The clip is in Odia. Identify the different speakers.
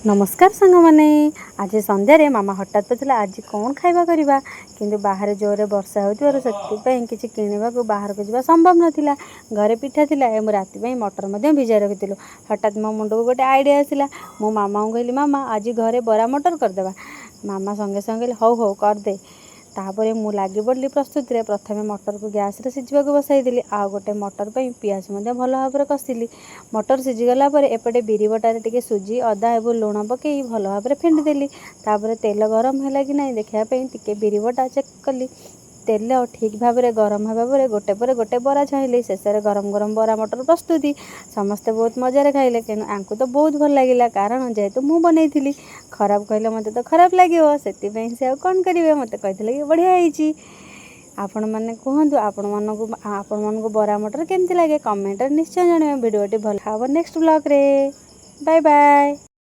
Speaker 1: ନମସ୍କାର ସାଙ୍ଗମାନେ। ଆଜି ସନ୍ଧ୍ୟାରେ ମାମା ହଠାତ୍ ପଚାରିଲା, ଆଜି କ'ଣ ଖାଇବା କରିବା? କିନ୍ତୁ ବାହାରେ ଜୋରରେ ବର୍ଷା ହେଉଥିବାରୁ ସେଥିପାଇଁ କିଛି କିଣିବାକୁ ବାହାରକୁ ଯିବା ସମ୍ଭବ ନଥିଲା। ଘରେ ପିଠା ଥିଲା ଏବଂ ରାତି ପାଇଁ ମଟର ମଧ୍ୟ ଭିଜାଇ ରଖିଥିଲୁ। ହଠାତ୍ ମୋ ମୁଣ୍ଡକୁ ଗୋଟେ ଆଇଡ଼ିଆ ଆସିଲା। ମୁଁ ମାମାଙ୍କୁ କହିଲି, ମାମା, ଆଜି ଘରେ ବରା ମଟର କରିଦେବା। ମାମା ସଙ୍ଗେ ସଙ୍ଗେ କହିଲେ, ହଉ ହଉ, କରିଦେ। ତାପରେ ମୁଁ ଲାଗି ପଡ଼ିଲି ପ୍ରସ୍ତୁତିରେ। ପ୍ରଥମେ ମଟରକୁ ଗ୍ୟାସ୍ରେ ସିଝିବାକୁ ବସାଇଦେଲି। ଆଉ ଗୋଟେ ମଟର ପାଇଁ ପିଆଜ ମଧ୍ୟ ଭଲ ଭାବରେ କଷିଲି। ମଟର ସିଝିଗଲା ପରେ ଏପଟେ ବିରି ବଟାରେ ଟିକେ ସୁଜି, ଅଦା ଏବଂ ଲୁଣ ପକାଇ ଭଲ ଭାବରେ ଫେଣ୍ଟି ଦେଲି। ତାପରେ ତେଲ ଗରମ ହେଲା କି ନାହିଁ ଦେଖିବା ପାଇଁ ଟିକେ ବିରି ବଟା ଚେକ୍ କଲି। ତେଲ ଠିକ୍ ଭାବରେ ଗରମ ହେବା ପରେ ଗୋଟେ ପରେ ଗୋଟେ ବରା ଛାଣିଲି। ଶେଷରେ ଗରମ ଗରମ ବରା ମଟର ପ୍ରସ୍ତୁତି। ସମସ୍ତେ ବହୁତ ମଜାରେ ଖାଇଲେ। କିନ୍ତୁ ୟାଙ୍କୁ ତ ବହୁତ ଭଲ ଲାଗିଲା, କାରଣ ଯେହେତୁ ମୁଁ ବନେଇଥିଲି, ଖରାପ କହିଲେ ମୋତେ ତ ଖରାପ ଲାଗିବ। ସେଥିପାଇଁ ସେ ଆଉ କ'ଣ କରିବେ, ମୋତେ କହିଥିଲେ କି ବଢ଼ିଆ ହେଇଛି। ଆପଣମାନେ କୁହନ୍ତୁ, ଆପଣମାନଙ୍କୁ ବରା ମଟର କେମିତି ଲାଗେ? କମେଣ୍ଟରେ ନିଶ୍ଚୟ ଜଣାଇବେ। ଭିଡ଼ିଓଟି ଭଲ ହେବ ନେକ୍ସଟ ବ୍ଲଗ୍ରେ। Bye bye.